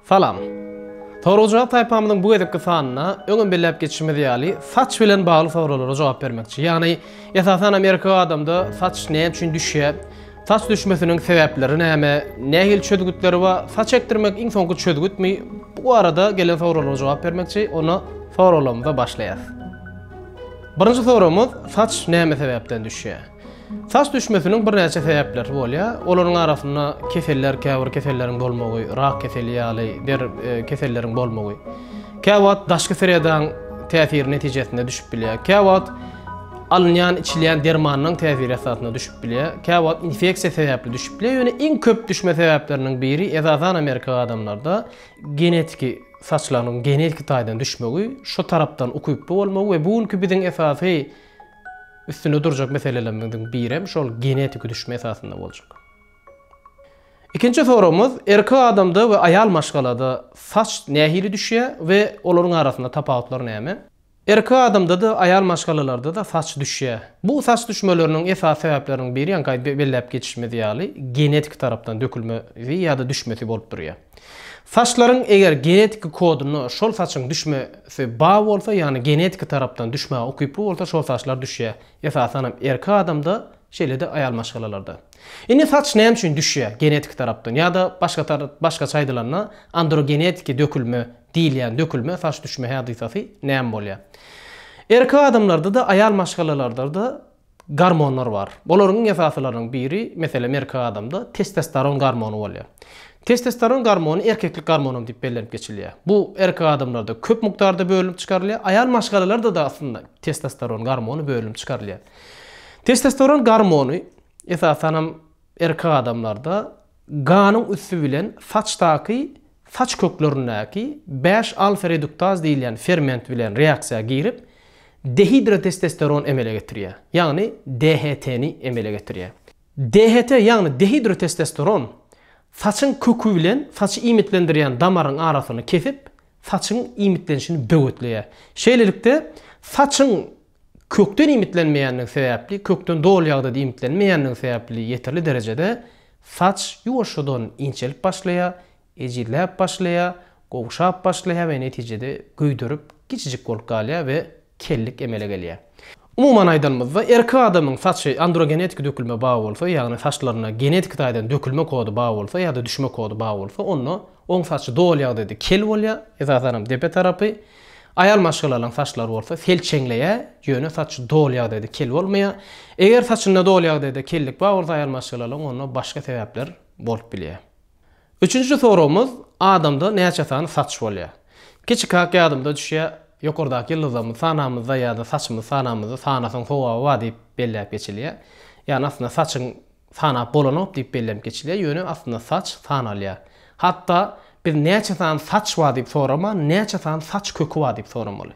Salam. Sorag-jogap saýpamyzyň bu gezekki sanynda öňem belläp geçişimiz ýaly saç bilen bagly soraglara jogap bermekçi. Ýagny esasanam erkek adamda saç näme üçin düşýär? Saç düşmesiniň sebäpleri näme? Nähili çözgütleri bar? Saç ekdirmek iň soňky çözgütmi? Bu barada gelen soraglara jogap bermekçi. Onda soraglarymyza başlaýas. Birinji soragymyz saç näme sebäpden düşýär? Saç düşmesiniň birnäçe sebäpleri bolýar. Olaryň arasynda keseller, käbir keselleriň bolmagy, rak keseli ýaly der keselleriň bolmagy. Käwagt daşky sredaň täsiri netijesinde düşüp bilýär. Käwagt alynýan, içilýän dermanyň täsiri esasynda düşüp bilýär. Käwagt infeksiýa sebäpli düşüp bilýär. Ýöne iň köp düşme sebäpleriniň biri esasanam erkek adamlarda genetiki saçlarynyň genetiki taýdan düşmegi, şu tarapdan ukyply bolmagy we bu günki biziň esasy Üstünde durjak meselelerimiziň birem şol genetiki düşme esasynda boljak. Ikinji soragymyz, erkek adamda we aýal maşgalada saç nähili düşýär we olaryň arasynda tapawutlar näme? Erkek adamda-da, aýal maşgalalarda-da saç düşýär. Bu saç düşmeleriniň esasy sebäpleriniň biri, ýaňky belläp geçişimiz ýaly, genetiki tarapdan dökülmesi ýa-da düşmesi bolup durýar. Saçlaryň eger genetiki kodunda şol saçyň düşmesi bar bolsa, ýagny genetiki tarapdan düşmäge ukyply bolsa şol saçlar düşýär. Esasanam erkek adamda, şeýle-de aýal maşgalalarda. Indi saç näme üçin düşýär genetiki tarapdan ýa-da başga başgaça aýdylanda androgenetiki dökülme diýilýän dökülme saç düşme hadysasy näme bolýar? Erkek adamlarda-da aýal maşgalalarda-da Gormonlar bar. Olaryň iň esasylarynyň biri, meselem, erkek adamda testosteron gormony bolýar. Testosteron gormony erkeklik gormonam diýip bellenip geçilýär. Bu erkek adamlarda köp mukdarda bölünip çykarylýar. Aýal maşgalalarda-da aslynda testosteron gormony bölünip çykarylýar. Testosteron gormony, esasanam, Erkek adamlarda ganyň üsti bilen saçdaky saç köklerindäki bäş alfa reduktaz diýilýän ferment bilen reaksiýa girip, dehidrotestosteron emele getirýär, ýagny DHT-ni emele getirýär. DHT, ýagny dehidrotestosteron saçyň köki bilen saçy iýmitlendirýän damaryň arasyny kesip, saçyň iýmitlenişini böwetleýär. Şeýlelikde, saçyň Kökden iýmitlenmeýänligi sebäpli, kökden doly ýagdaýda iýmitlenmeýänligi sebäpli ýeterli derejede saç ýuwaşjadan inçelip başlaýar, ejizläp başlaýar, gowşap başlaýar we netijede göýdürip kiçijik bolup galýar we kellik emele gelýär. Umuman aýdanymyzda, erkek adamyň saçy androgenetiki dökülme bar bolsa, ýagny saçlarynda genetiki taýdan dökülme kody bar bolsa ýa-da düşme kody bar bolsa, onda oň saçy doly ýagdaýda kel bolýar, esasanam depe tarapy, Aýal maşgalalaryň saçlary bolsa selçeňleýär, ýöne saç doly ýagdaýda kel bolmaýar. Eger saçynda doly ýagdaýda kellik bar bolsa aýal maşgalalaryň onda başga sebäpler bolup bilýär. Üçünji soragymyz adamda näçe sany saç bolýar? Kiçi kak ýadymda düşýär, ýokardaky ýyldyzlarymyzy sanamyzda ýa-da saçymyzy sanamyzda sanasaň sogaby bar diýip belläp geçilýär. Ýagny aslynda saçyň Sanap bolanok diýip bellenip geçilýär, ýöne aslynda saç sanalýar. Hatda biz näçe sany saç bar diýip soraman, näçe sany saç köki bar diýip soramaly.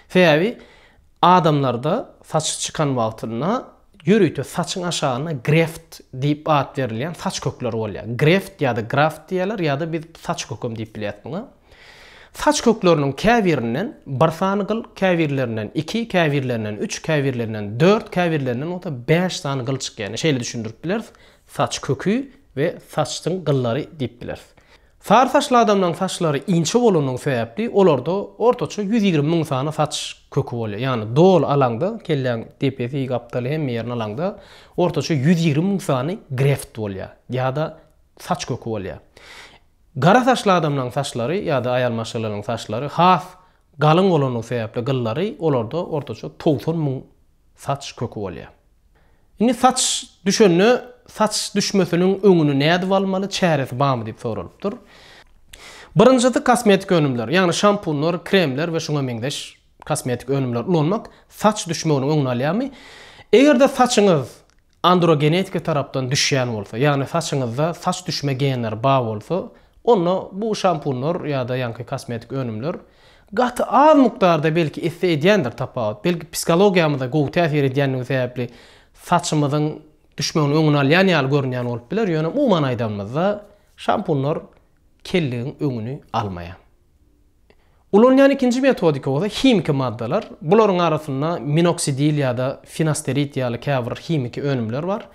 Sebäbi adamlarda saç çykan wagtynda ýörite saçyň aşagynda greft diýip at berilýän saç kökleri bolýar. Greft ýa-da graft diýýärler ýa-da biz saç kökem diýip bilýäris muňa. Saç kökleriniň käbirinden bir sany gyl, käbirlerinden iki, käbirlerinden üç, käbirlerinden dört, käbirlerinden bolsa bäş sany gyl çykýar. Ýani şeýle düşündirip bileris, saç köki we saçyň gyllary diýip bileris. Sary saçly adamlaryň saçlary inçe bolanlygy sebäpli olarda ortaça 120 müň sany saç köki bolýar. Ýagny doly alaňda, kelläň depesi, gapdaly hemme ýerini alaňda ortaça 120 müň sany greft bolýar ýa-da saç köki bolýar. Gara saçly adamlaryň saçlary ýa-da aýal maşgalalaryň saçlary has galyň bolanlygy sebäpli gyllary olarda ortaça 90 müň saç köki bolýar. Indi saç düşende saç düşmesiniň öňüni nädip almaly, çäresi barmy diýip soralypdyr. Birinjisi kosmetik önümler, ýagny şampunlar, kremler we şuňa meňzeş kosmetik önümleri ulanmak saç düşmeginiň öňüni alýarmy? Eger-de saçyňyz androgenetiki tarapdan düşýän bolsa, ýagny saçyňyzda saç düşme genleri bar bolsa, onda bu şampunlar ýa-da ýaňky kosmetik önümler gaty az mukdarda belki esse edýändir tapawut. Belki psikologiýamyza gowy täsir edýänligi sebäpli saçymyzyň düşmeginiň öňüni alýan ýaly görünýän bolup biler, ýöne umuman aýdanymyzda şampunlar kelligiň öňüni almaýar. Ulanylýan ikinji metodika bolsa himiki maddalar. Bularyň arasynda minoksidil ýa-da finasterid ýaly käbir himiki önümler bar.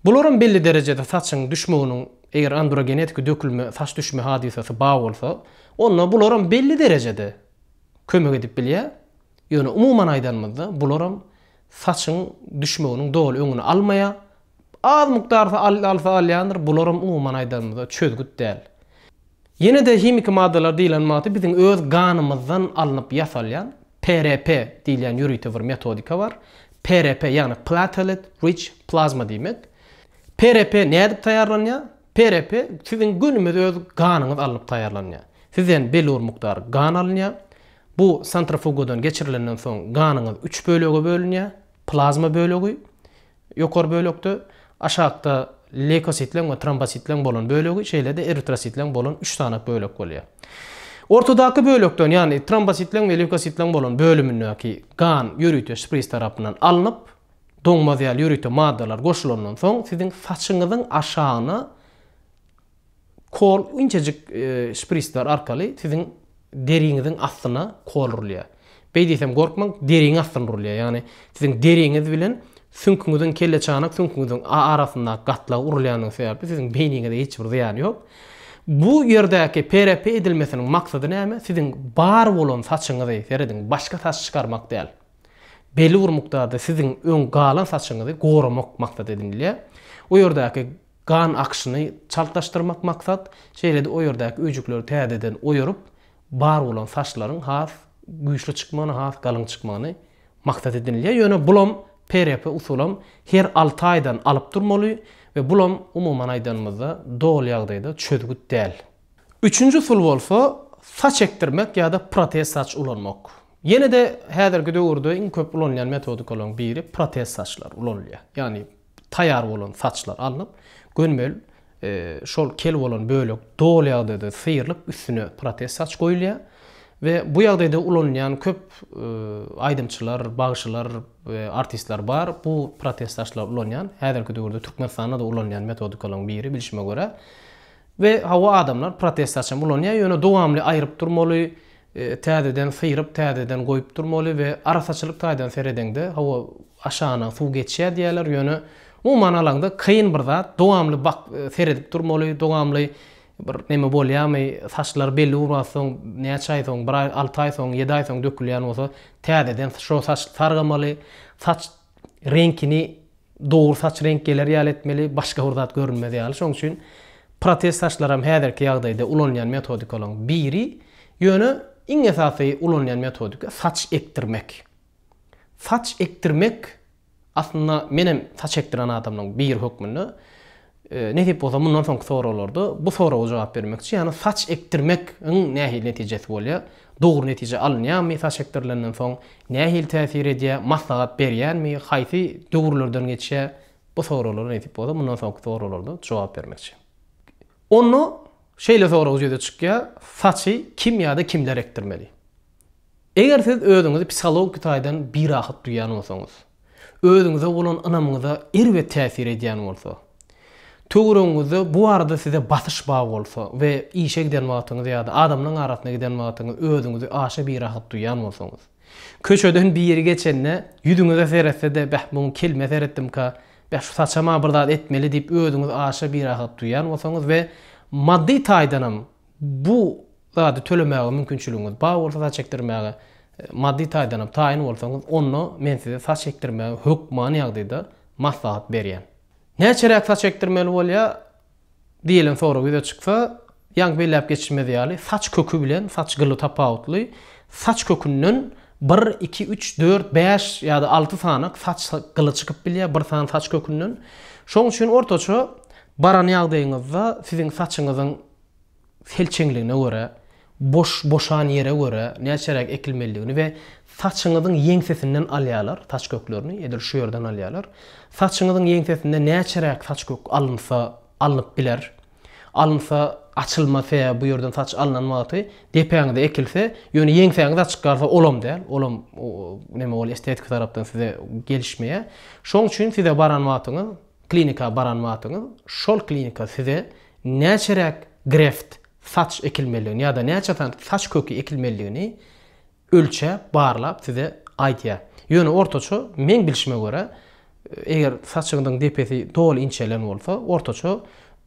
Bularam belli derejede saçyň düşmeginiň Eger androgenetiki dökülme, saç düşme hadysasy bar bolsa, onda bularam belli derejede kömek edip bilýär. Ýöne umuman aýdanymyzda, bularam saçyň düşmeginiň doly öňüni almaýar. Az mukdarda alsa alýandyr, bularam umuman aýdanymyzda çözgüt däl. Ýene-de himiki maddalar diýlen wagty biziň öz ganymyzdan alnyp ýasalýan PRP diýilýän ýörite bir metodika bar. PRP ýagny Platelet Rich Plasma diýmek. PRP nädip taýýarlanýar? PRP siziň gönümez öz ganyňyz alnyp taýýarlanýar. Sizden belli bir mukdar gan alynýar. Bu santrifugadan geçirilenden soň ganyňyz üç bölege bölünýär. Plazma bölegi, Ýokary bölekde, aşakda leýkositleň we trombositleň bolan bölegi, şeýle-de eritrositleň bolan üç sany bölek bolýar. Ortadaky bölekden, ýagny trombositleň we leýkositleň bolan bölümindäki gan ýörite şpris tarapyndan alnyp, doňmaz ýaly ýörite maddalar goşulandan soň, siziň saçyňyzyň aşagyna Kol inçejik şprisler arkaly siziň deriňiziň astyna kol urulýar. Beý diýsem gorkmaň, deriň astyna urulýar. Ýagny siziň deriňiz bilen süňküňiziň, kelleçanak süňküňiziň arasyndaky gatlagy urulýandygy sebäpli siziň beýniňize hiç bir zyýany ýok. Bu ýerdäki PRP edilmesiniň maksady näme? Siziň bar bolan saçyňyzy, serediň, başga saç çykarmak däl. Belli bir mukdarda siziň öň galan saçyňyzy goramak maksat edinilýär. O ýerdäki Gan akşyny çaltlaşdyrmak maksat, şeýle-de o ýerdäki öýjükleri täzeden oýaryp, bar bolan saçlaryň has güýçli çykmagyny, has galyň çykmagyny maksat edinilýär. Ýöne bulam PRP usulam her alty aýdan alyp durmaly we bulam umuman aýdanymyzda doly ýagdaýda çözgüt däl. Üçünji usul bolsa saç ekdirmek ýa-da protez saç ulanmak. Ýene-de häzirki döwürde iň köp ulanylýan metodikalaryň biri protez saçlar ulanylýar. Ýagny taýýar bolan saçlar alnyp, gönümel şol kel bolan bölek doly ýagdaýda syrylyp üstüne protez saç goýulýar we bu ýagdaýda ulanylýan köp aýdymçylar, bagşylar we artistler bar. Bu protez saçlary ulanýan, häzirki döwürde Türkmenistanda-da ulanylýan metodikalaryň biri bilşime görä. We hawa adamlar protez saçam ulanýar, ýöne dowamly aýryp durmaly, Täzeden syryp, täzeden goýup durmaly we arassaçylyk taýdan seredeňde, hawa, aşagyna suw geçýär diýýärler, ýöne umuman alaňda kyn bir zat, dowamly bak seredip durmaly, dowamly bir neme bolýarmy, saçlar belli bir wagt soň, näçe aý soň, bir aý, alty aý soň, ýedi aý soň dökülýän bolsa, täzeden şo saç sargamaly, saç reňkini Dogry saç reňk geler ýaly etmeli, başga bir zat görünmez ýaly. Şonuň üçin protez saçlaram häzirki ýagdaýda ulanylýan metodikalaryň biri. Ýöne iň esasy ulanylýan metodika saç ekdirmek. Saç ekdirmek aslynda menem saç ekdiren adamlaryň biri hökmünde nesip bolsa mundan soňky soraglarda bu soraga jogap bermekçi. Ýagny saç ekdirmegiň nähili netijesi bolýar? Dogry netije alynýarmy saç ekdirilenden soň? Nähili täsir edýär? Maslahat berýänmi? Haýsy döwürlerden geçýär? Bu soraglara nesip bolsa mundan soňky soraglarda jogap bermekçi. Onda şeýle sorag ýüze çykýar, saçy kim ýa-da kimler ekdirmeli? Eger siz özüňizi psihologiki taýdan birahat duýýan bolsaňyz, özüňize bolan ynamyňyza erbet täsir edýän bolsa, töweregiňizde bu barada size basyş bar bolsa we işe giden wagtyňyz ýa-da adamlaryň arasyna giden wagtyňyz özüňizi aşa birahat duýýan bolsaňyz, köçeden biri geçende ýüzüňize seretse-de bäh muň kelime seretdimka, bäh şu saçam-a bir zat etmeli diýip özüňizi aşa birahat duýýan bolsaňyz we maddy taýdanam Bu zady tölemäge mümkinçiligiňiz bar bolsa saç ekdirmäge maddy taýdanam taýyn bolsaňyz onda men size saç ekdirmegi hökman ýagdaýda maslahat berýän. Näçeräk saç ekdirmeli bolýar diýelen sorag ýüze çyksa, ýaňky belläp geçişimiz ýaly saç köki bilen saç gyly tapawutly. Saç kökünden bir, iki, üç, dört, bäş ýa-da alty sanak saç gyly çykyp bilýär bir sany saç kökünden. Şonuň üçin ortaça baran ýagdaýyňyzda siziň saçyňyzyň selçeňligine görä, boş, boşan ýere görä näçeräk ekilmelidigini we saçyňyzyň ýeňsesinden alýarlar saç köklerini, edil şu ýerden alýarlar. Saçyňyzyň ýeňsesinden näçeräk saç kök alynsa, alnyp biler. Alynsa, açylma, sebäbi bu ýerden saç alnan wagty depäňize ekilse, ýöne ýeňsäňiz açyk galsa olam däl, olam neme bolýar, estetiki tarapdan size gelişmeýär. Şoň üçin size baran wagtyňyz, klinika baran wagtyňyz, şol klinika size näçeräk greft saç ekilmelidigini ýa-da näçe sany saç köki ekilmelidigini ölçäp, barlap size aýdýar. Ýöne ortaça, meň bilşime görä, eger saçyňyzyň depesi doly inçelen bolsa, ortaça.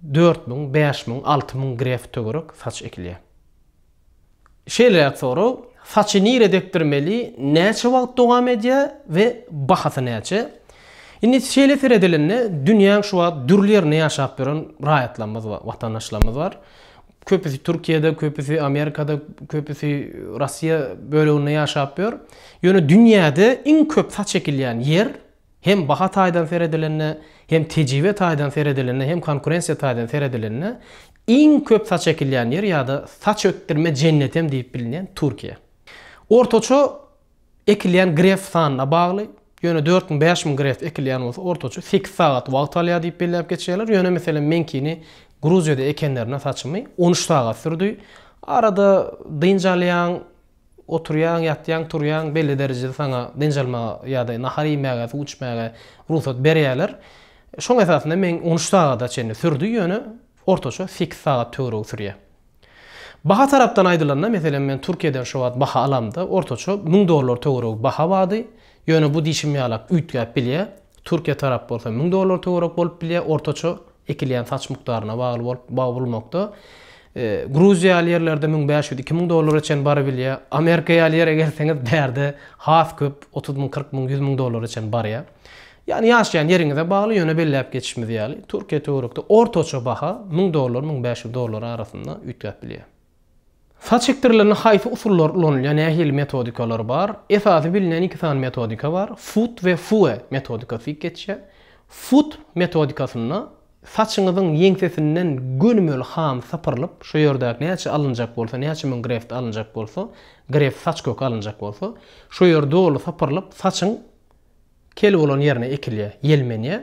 4000, 5000, 6000 greft töwerek saç ekilýär. Şeýleräk sorag, saçy nirede ekdirmeli, näçe wagt dowam edýär we bahasy näçe? Indi şeýle seredilende dünýäň şu wagt dürli ýerinde ýaşap ýören raýatlarymyz bar, watandaşlarymyz bar. Köpüsi Türkiýede, köpüsi Amerikada, köpüsi Russiýa böleginde ýaşap ýör. Ýöne dünýäde iň köp saç ekilýän ýer Hem baha taýdan seredilende, hem tejribe taýdan seredilende, hem konkurensiýa taýdan seredilende iň köp saç ekilýän ýer ýa-da saç ökdirme jennetem diýip bilinýän Türkiýe. Ortaça ekilýän gref sanyna bagly, ýöne 4000, 5000 gref ekilýän bolsa ortaça 8 sagat wagt alýar diýip belläp geçýärler. Ýöne meselem meňkini Gruziýada ekenlerinde saçymy 13 sagat sürdi. Arada dynç alýaň, Oturýaň, ýatýaň, turýaň, belli derejede saňa dynç almaga ýa-da nahar iýmäge, suw içmäge rugsat berýärler. Şoň esasynda meň 13 sagada çenli sürdi, ýöne ortaça 8 sagat töweregi sürýär. Baha tarapdan aýdylanda, meselem, men Türkiýeden şu wagt baha alamda, ortaça 1000 dollar töweregi baha bardy. Ýöne bu diýşim ýalak üýtgäp bilýär. Türkiýe tarap bolsa 1000 dollar töwerek bolup bilýär, ortaça ekilýän saç mukdaryna bagly bolup bolmakda. Gruziýa ýaly ýerlerde 1500, 2000 dollara çenli barybilýär. Amerika ýaly ýere gelseňiz bärde has köp 30 müň, 40 müň, 100 müň dollara çenli barýar. Ýagny ýaşaýan ýeriňize bagly, ýöne belläp geçişimiz ýaly, Türkiýe töwerekde ortaça baha 1000 dollar, 1500 dollar arasynda üýtgäp bilýär. Saç ekdirilende haýsy usullar ulanylýar, nähili metodikalar bar? Esasy bilinýän iki sany metodika bar. FUT we FUE metodikasy diýip geçýär. FUT metodikasynda saçyňyzyň ýeňsesinden gönümel ham sypyrylyp, şu ýerdäki näçe alynjak bolsa, näçe müň greft alynjak bolsa, greft saç köki alynjak bolsa, şu ýer doly sypyrylyp, saçyň Kel bolan ýerine ekilýär, ýelmenýär.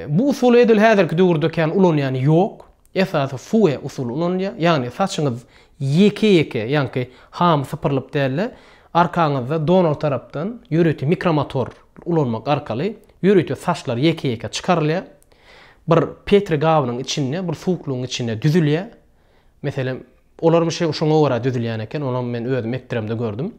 Bu usuly edil häzirki döwürde kän ulanýany ýok. Esasy fue usuly ulanylýar. Ýagny saçyňyz ýeke-ýeke, ýaňky hamy sypyrylyp däl-de, arkaňyzda donor tarapdan ýörite mikromotor ulanmak arkaly ýörite saçlar ýeke-ýeke çykarylýar. Bir petri gabynyň içinde, bir suwuklygyň içinde düzülýär. Meselem, olaram şoňa görä düzülýän eken, onam men özüm ekdiremde gördüm.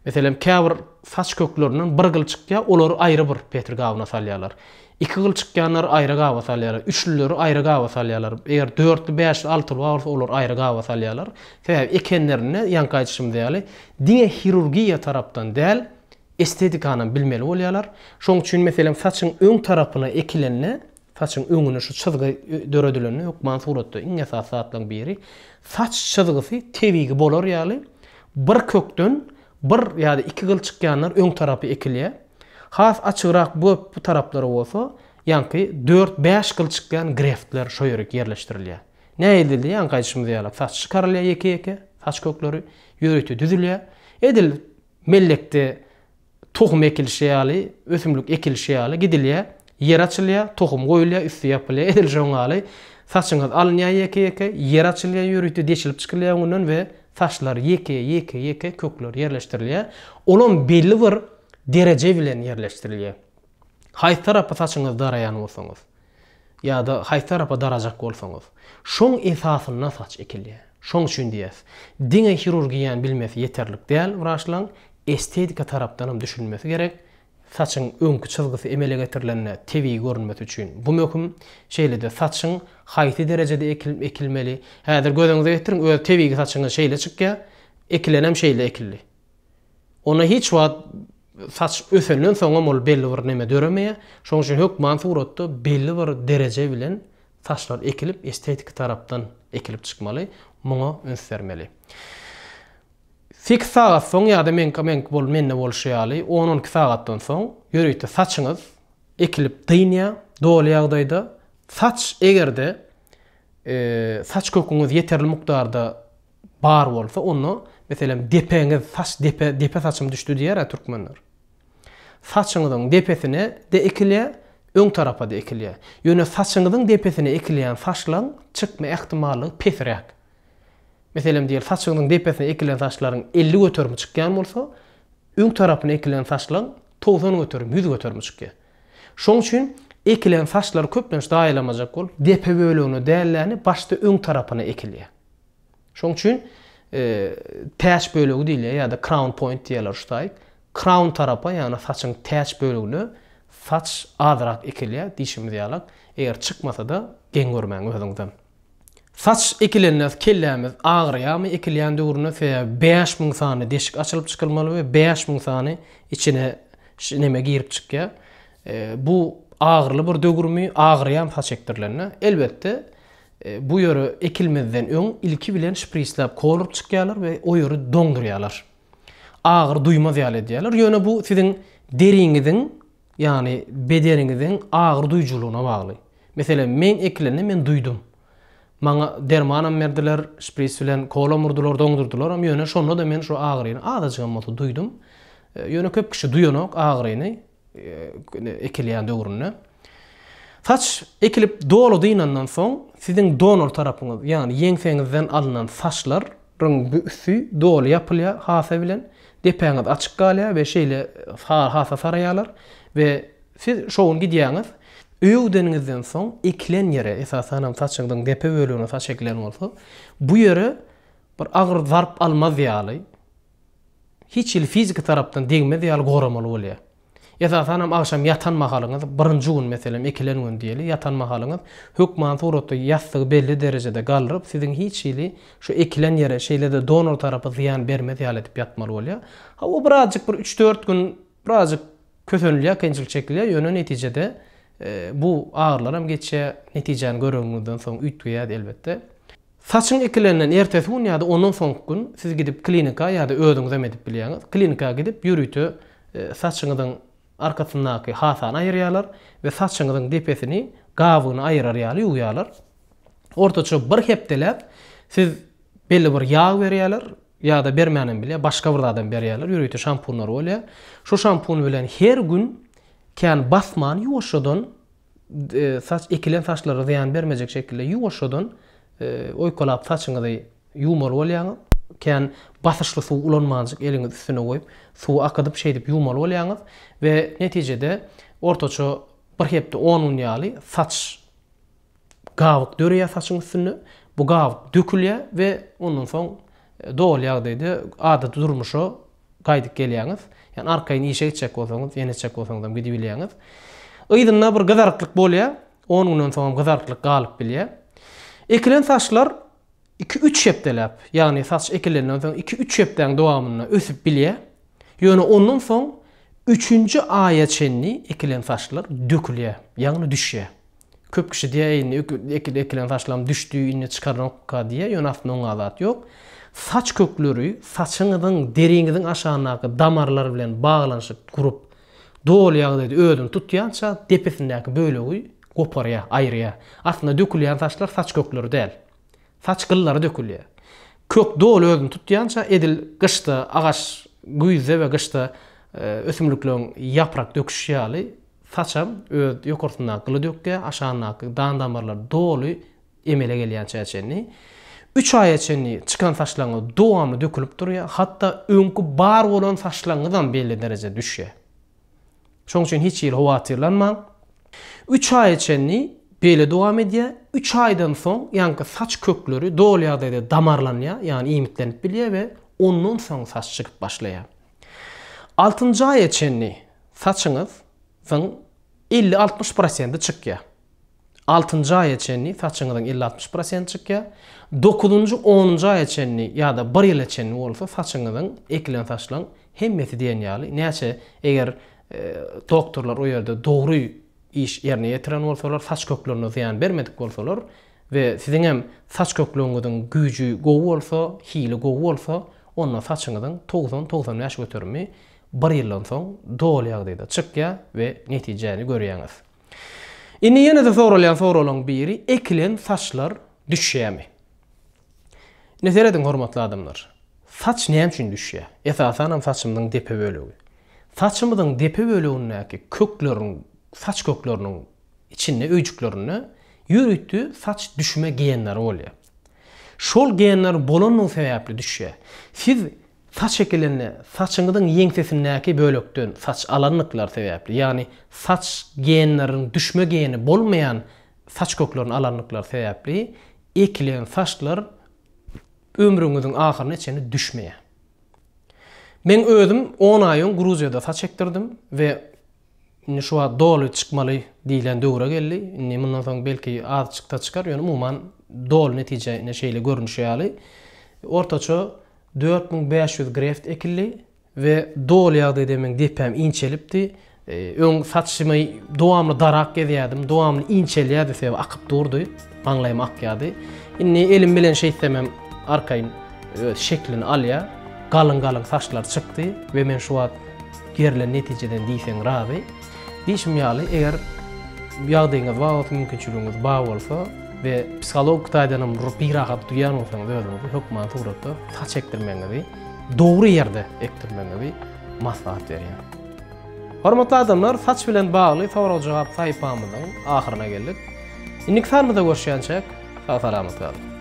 Meselem, käbir saç köklerinden bir gyl çykýar, olary aýry bir petri gabyna salýarlar. Iki gyl çykýanlary aýry gaba salýarlar, üçlüleri aýry gaba salýarlar. Eger dörtli, bäşli, altyly bar bolsa, olary aýry gaba salýarlar. Sebäbi ekenlerinde, ýaňky aýdyşymyz ýaly, diňe hirurgiýa tarapdan däl, estetikanam bilmeli bolýarlar. Şoň üçin, meselem, saçyň öň tarapyna ekilende, Saçyň öňüne şu çyzgy döredilende hökman suratda iň esasy zatlaryň biri saç çyzgysy tebigy bolar ýaly bir kökden bir ýa-da iki gyl çykýanlar öň tarapy ekilýär. Has açygrak bu bu taraplary bolsa ýaňky dört-bäş gyl çykýan greftler şo ýerik ýerleşdirilýär. Nähili edildi ýaňky aýdyşymyz ýaly saç çykarylýar ýeke-ýeke saç kökleri ýörite düzülýär. Edil mellekde Tohum ekilişi ýaly, ösümlik ekilişi ýaly gidilýär, ýer açylýar, tohum goýulýar, üsti ýapylýar. Edil şoň ýaly saçyňyz alynýar ýeke-ýeke, ýer açylýar ýörite deşilip çykylýar öňünden we saçlar ýeke, ýeke, ýeke kökler ýerleşdirilýär. Olam belli bir dereje bilen ýerleşdirilýär. Haýsy tarapa saçyňyzy daraýan bolsaňyz ýa-da haýsy tarapa darajak bolsaňyz, şoň esasynda saç ekilýär. Şoň üçin diýýäs, diňe hirurgiýany bilmesi ýeterlik däl wraçlaň, estetika tarapdanam düşünmesi gerek. Saçyň öňki çyzgysy emele getirilende tebigy görünmesi üçin bu möhüm. Şeýle-de saçyň haýsy derejede ekilmeli. Häzir göz öňüňize getiriň, öz tebigy saçyňyz şeýle çykýar, ekilenem şeýle ekildi. Onda hiç wagt saç ösenden soňam ol belli bir neme döremeýär. Şonuň üçin hökman suratda belli bir dereje bilen saçlar ekilip, estetiki tarapdan ekilip çykmaly. Muňa üns bermeli. Sekiz sagat soň ýa-da meňki meňki bol mende bolşy ýaly on-on iki sagatdan soň ýörite saçyňyz ekilip dynýar doly ýagdaýda. Saç eger-de saç köküňiz ýeterli mukdarda bar bolsa onda meselem depeňiz saç depe depe saçym düşdi diýer-ä türkmenler. Saçyňyzyň depesine de ekilýär, öň tarapa-da ekilýär. Ýöne saçyňyzyň depesine ekilýän saçlaň çykma ähtimallygy pesräk. Meselem diýeli saçyňyzyň depesine ekilen saçlaryň 50 göterimi çykýan bolsa, öň tarapyna ekilen saçlaň 90 göterim, 100 göterimi çykýar. Şoň üçin ekilen saçlary köplenç daýalamajak bolup, depe bölegine dälläni başda öň tarapyna ekilýär. Şoň üçin täç bölegi diýilýär ýa-da crown point diýýärler şu taýyk. Crown tarapa, ýagny saçyň täç bölegine saç azrak ekilýär, diýşimiz ýalak. Eger çykmasa-da geň görmäň özüňizem. Saç ekilende kellämiz agyrýarmy ekilýän döwründe sebäbi 5000 sany deşik açylyp çykylmaly we 5000 sany içine neme girip çykýar. Bu agyryly bir döwürmi agyrýarmy saç ekdirilende? Elbetde bu ýere ekilmezden öň ilki bilen şprisläp kol urup çykýarlar we o ýeri doňdurýarlar. Agyry duýmaz ýaly edýärler. Ýöne bu siziň deriňiziň Ýagny bedeniňiziň agyry duýujylygyna bagly. Meselem, men ekilende men duýdum. Maňa dermanam berdiler, şpris bilen kolam urdular, doňdurdylaram, ýöne şonda-da men şu agyryny azajygam bolsa duýdum. Ýöne köp kişi duýanok agyryny ekilýän döwründe. Saç ekilip doly dynandan soň, siziň donor tarapyňyz, ýagny ýeňsäňizden alnan saçlar Ryň bu üsti doly ýapylýar hasa bilen, depäňiz açyk galýar we şeýle hasa saraýarlar we siz şo gün gidýäňiz. Öýe gideniňizden soň ekilen ýere, esasanam saçyňyzyň depe bölegine saç ekilen bolsa, bu ýere bir agyr zarp almaz ýaly, hiç hili fiziki tarapdan degmez ýaly goramaly bolýar. Esasanam agşam ýatan mahalyňyz, birinji gün meselem ekilen gün diýeli, ýatan mahalyňyz hökmany suratda ýassygy belli derejede galdyryp, siziň hiç hili şu ekilen ýere, şeýle-de donor tarapa zyýan bermez ýaly edip ýatmaly bolýar. Hawa birazjyk bir üç-dört gün birazjyk kösenilýär, kynçylyk çekilýär, ýöne netijede bu agyrylaram geçýär, netijäni göreniňizden soň üýtgeýär elbetde. Saçyň ekilenden ertesi gün ýa-da ondan soňky gün siz gidip klinika ýa-da özüňizem edip bilýäňiz. Klinika gidip ýörite saçyňyzyň arkasyndaky hasany aýyrýarlar we saçyňyzyň depesini gabygyny aýyrar ýaly ýuwýarlar. Ortaça bir hepdeläp siz belli bir ýag berýärler ýa-da bermänem bilýär, başga bir zadam berýärler, ýörite şampunlar bolýar. Şu şampun bilen her gün kän basman ýuwaşjadan saç ekilen saçlara zyýan bermejek şekilde ýuwaşjadan oýkalap saçyňyzy ýuwmaly bolýaňyz. Kän basyşly suw ulanmanjyk eliňizi üstüne goýup, suwy akydyp şeýdip ýuwmaly bolýaňyz we netijede ortaça bir hepde on gün ýaly saç gabyk döreýär saçyň üstünde. Bu gabyk dökülýär we ondan soň doly ýagdaýda adaty durmuşa gaýdyp gelýäňiz. Ýagny arkaýyn işe gitjek bolsaňyz, ýene etjek bolsaňyzam gidibilýäňiz. Yzynda bir gyzaryklyk bolýar. On günden soňam gyzaryklyk galyp bilýär. Ekilen saçlar iki-üç hepdeläp, ýagny saç ekilenden soň iki-üç hepdäň dowamynda ösüp bilýär. Ýöne ondan soň üçünji aýa çenli ekilen saçlar dökülýär, ýagny düşýär. Köp kişi diýýär, indi ekilen saçlarym düşdi, indi çykaranokka diýýär, ýöne aslynda oňa zat ýok. Saç kökleri saçyňyzyň, deriňiziň aşagyndaky damarlar bilen baglanyşyk gurup, doly ýagdaýda özüni tutýança depesindäki bölegi goparýar, aýyrýar. Aslynda dökülýän saçlar saç kökleri däl. Saç gyllary dökülýär. Kök doly özüni tutýança edil gyşda agaç güýzde we gyşda ösümlikleriň ýaprak döküşi ýaly Saçam öz ýokarsyndaky gyly dökýär, aşagyndaky dan damarlar doly emele gelýänçä çenli. Üç aýa çenli çykan saçlaryňyz dowamly dökülip durýar, hatda öňki bar bolan saçlaryňyzam belli derejede düşýär. Şonuň üçin hiç hili howatyrlanmaň. Üç aýa çenli beýle dowam edýär. Üç aýdan soň ýaňky saç kökleri doly ýagdaýda damarlanýar, ýagny iýmitlenip bilýär we ondan soň saç çykyp başlaýar. Altynjy aýa çenli saçyňyzyň 50-60 prosenti çykýar. Altynjy aýa çenli saçyňyzyň 50-60 prosenti çykýar. Dokuzynjy, onunjy aýa çenli ýa-da bir ýyla çenli bolsa saçyňyzyň ekilen saçlaryň hemmesi diýen ýaly näçe eger doktorlar o ýerde dogry iş ýerine ýetiren bolsalar, saç köklerine zyýan bermedik bolsalar we siziňem saç kökleriňiziň güýji gowy bolsa, hili gowy bolsa, onda saçyňyzyň 90-95 göterimi bir ýyldan soň doly ýagdaýda çykýar we netijäni görýäňiz. Indi ýene-de soralýan soraglaryň biri ekilen saçlar düşýärmi? Indi serediň hormatly adamlar. Saç näme üçin düşýär? Esasanam saçymyzyň depe bölegi. Saçymyzyň depe bölegindäki kökleriň, saç kökleriniň içinde, öýjüklerinde ýörite saç düşme genleri bolýar. Şol genler bolanlygy sebäpli düşýär. Siz saç ekilende saçyňyzyň ýeňsesindäki bölekden saç alanlyklary sebäpli, ýagny saç genleriniň düşme geni bolmaýan saç köklerini alanlyklary sebäpli ekilen saçlar ömrüňiziň ahyryna çenli düşmeýär. Meň özüm on aý öň Gruziýada saç ekdirdim we. Indi şu wagt doly çykmaly diýlen döwre geldi. Indi mundan soň belki az çyksa çykar, ýöne umuman doly netije ine şeýle görnüşi ýaly. Ortaça 4500 greft ekildi we doly ýagdaýda meň depäm inçelipdi. Öň saçymy dowamly darak gezýärdim, dowamly inçelýärdi, sebäbi akyp durdy, maňlaýym akýardy. Indi elim bilen şeýtsemem arkaýyn öz şeklini alýar. Galyň-galyň saçlar çykdy we men şu wagt Berlen netijeden diýseň razy. Diýşim ýaly, eger ýagdaýyňyz bar bolsa, mümkinçiligiňiz bar bolsa we psihologik taýdan hem birahat duýýan bolsaňyz özüňizi hökman suratda saç ekdirmegiňizi, dogry ýerde ekdirmegiňizi maslahat berýän. Hormatly adamlar, saç bilen bagly sorag-jogap sahypamyzyň ahyryna geldik. Indiki sanymyzda görüşýänçäk, sag-salamat galyň.